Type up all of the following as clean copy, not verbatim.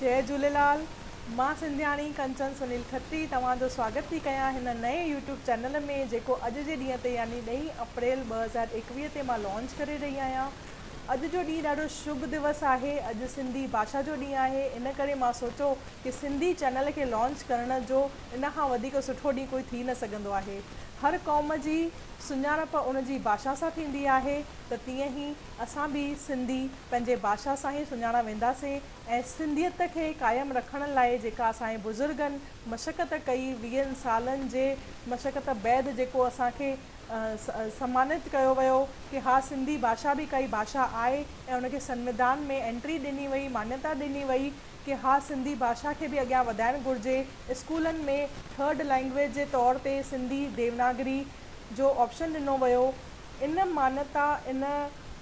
جئي جهوليلال مان سنڌياڻي ڪنچن سنيل کتري توهان جو سواگت ٿي ڪيان هن نئين يوٽيوب چينل ۾ جيڪو اڄ جي ڏينهن تي يعني ڏهين اپريل 2021 تي مان لانچ ڪري رهي آهيان اڄ جو ڏينهن ڏاڍو شڀ دوس آهي اڄ سنڌي ڀاشا جو ڏينهن آهي ان ڪري مان سوچو ڪي سنڌي چينل کي لانچ ڪرڻ جو ان کان وڌيڪ سٺو ڏينهن ڪوئي ٿي نه سگهندو آهي هر قوم جي سڃاڻپ ان جي ڀاشا سان ٿيندي آهي ته تيئن ئي اسان به سنڌي پنهنجي ڀاشا سان ئي سڃاڻا وينداسين ۽ سنڌيت کي قائم رکڻ لاء جيڪا اسان جي بزرگن مشقت ڪئي، ويهن سالن جي مشقت بعد جيڪو اسان کي سمانت ڪيو ويو ڪي ها سنڌي ڀاشا به ڪائي ڀاشا آهي ۽ ان کي سنوڌان ۾ انٽري ڏني وئي، مانيتا ڏني وئي ڪي ها سنڌي ڀاشا کي به اڳيان وڌائڻ گهرجي، اسڪولن ۾ ٿرڊ لئنگويج جي طور تي سنڌي، ديوناگري، جو آپشن ڏنو ويو، ان مانيتا ان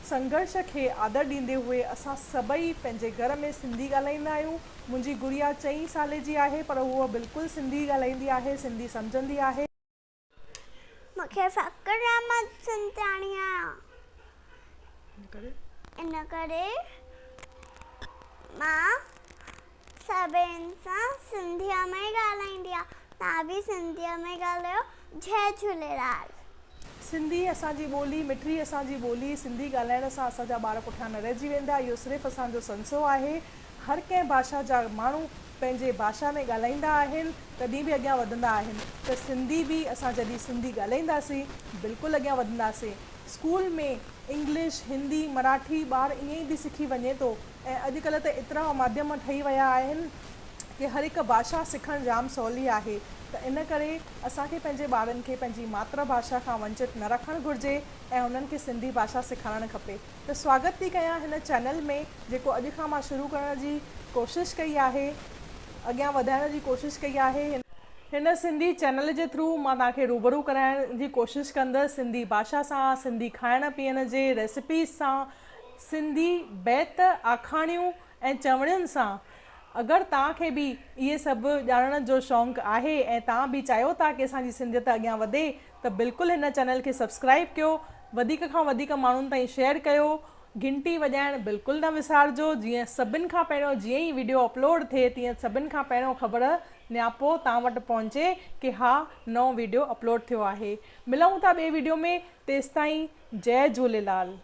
سنگهرش کي آدر ڏيندي هئي اسان سڀئي پنهنجي گهر ۾ سنڌي ڳالهائيندا آهيون، منهنجي گڙيا چئين سالي جي آهي پر هوء بلڪل سنڌي ڳالهائيندي آهي، سنڌي سمجهندي آهي. مون کي فخر آهي مان سنڌياڻي آهيان ان ڪري مان سڀني سان سنڌيء ۾ ڳالهائيندي آهيان. توهان به سنڌيء ۾ ڳالهايو. جئي جهوليلال. سنڌي اسان جي ٻولي، مٺڙي اسان جي ٻولي، سنڌي ڳالهائڻ سان اسان جا ٻار پٺيان نه رهجي ويندا، اهو صرف اسان جو سنسو آهي. هر ڪنهن ڀاشا جا ماڻهو پنهنجي ڀاشا ۾ ڳالهائيندا آهن تڏهن به اڳيان وڌندا آهن ته سنڌي به اسان جڏهن سنڌي ڳالهائينداسين بلڪل اڳيان وڌنداسين. اسڪول ۾ انگلش، هندي، مراٺي ٻار ائين ئي به سکي وڃي ٿو. ۽ اڄڪلهه ته ايترا ماڌيم ٺهي ويا آهن ڪي هر هڪ ڀاشا سکڻ جام سولي آهي ته ان ڪري اسان کي پنهنجي ٻارن کي پنهنجي ماتر ڀاشا کان ونچت نه رکڻ گهرجي ۽ انهن کي سنڌي ڀاشا سيکارڻ کپي ته سواگت ٿي ڪيان هن چينل ۾ جيڪو اڄ کان مان شروع ڪرڻ جي ڪوشش ڪئي آهي اڳيان وڌائڻ جي ڪوشش ڪئي آهي. هن سنڌي چينل جي ٿرو مان توهان کي روبرو ڪرائڻ جي ڪوشش ڪندس سنڌي ڀاشا سان سنڌي کائڻ پيئڻ جي ريسپيز سان سنڌي بيت، آکاڻيون ۽ چوڻين سان اگر توهان کي به اهي سڀ ڄاڻڻ جو شونق آهي ۽ توهان به چاهيو ٿا ڪي اسان جي سنڌيت اڳيان وڌي ته بلڪل هن چينل کي سبسڪرائيب ڪيو وڌيڪ کان وڌيڪ ماڻهن تائين شيئر ڪيو گهنٽي وڄائڻ بلڪل نه وسارجو جيئن سڀن کان پهريون جيئن ئي وڊيو اپلوڊ ٿئي تيئن سڀن کان پهريون خبر نياپو توهان وٽ پهچي ڪي ها نئون وڊيو اپلوڊ ٿيو آهي ملون ٿا ٻئي وڊيو ۾ تيستائين جئي جهوليلال.